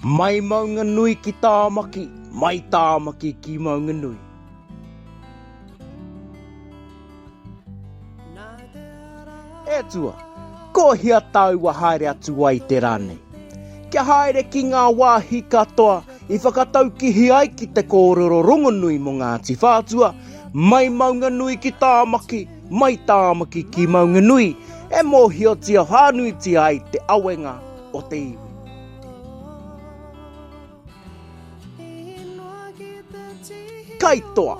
Mai Maunganui ki Tāmaki, mai Tāmaki ki Maunganui. E Atua, ko hea tāua haere atu ai te rā nei? Kia haere ki ngā wāhi katoa i whakataukihi ai ki te kōrero rongonui mō Ngāti Whātua, mai Maunganui ki Tāmaki, mai Tāmaki ki Maunganui, e mōhiotia whānuitia ai te awenga o te iwi. Kaitoa.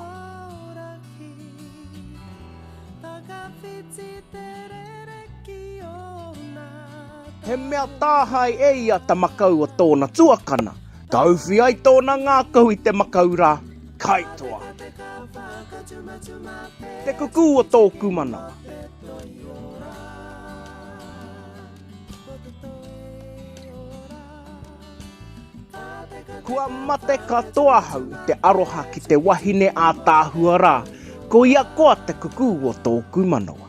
He mea tāhae e ia ta makau o tōna tuakana, ka uwhi ai tōna ngākau i te makau rā, Kaitoa. Te kukū o tōku manawa. Kua mate katoa ahau i te aroha ki te wahine ātaahua rā, ko ia koa te kuku o tōku manawa.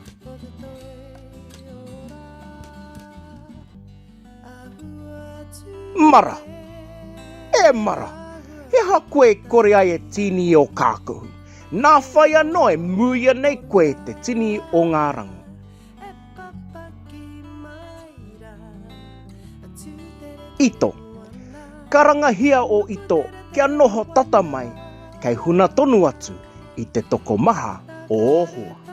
Mara! E mara! He aha koe i kore ai e tīni i ō kākahu? Nā whai anō e muia nei koe e te tini o ngā rangi. Ito. Karangahia o Ito kia noho tata mai, kei huna tonu atu i te tokomaha o ō hoa.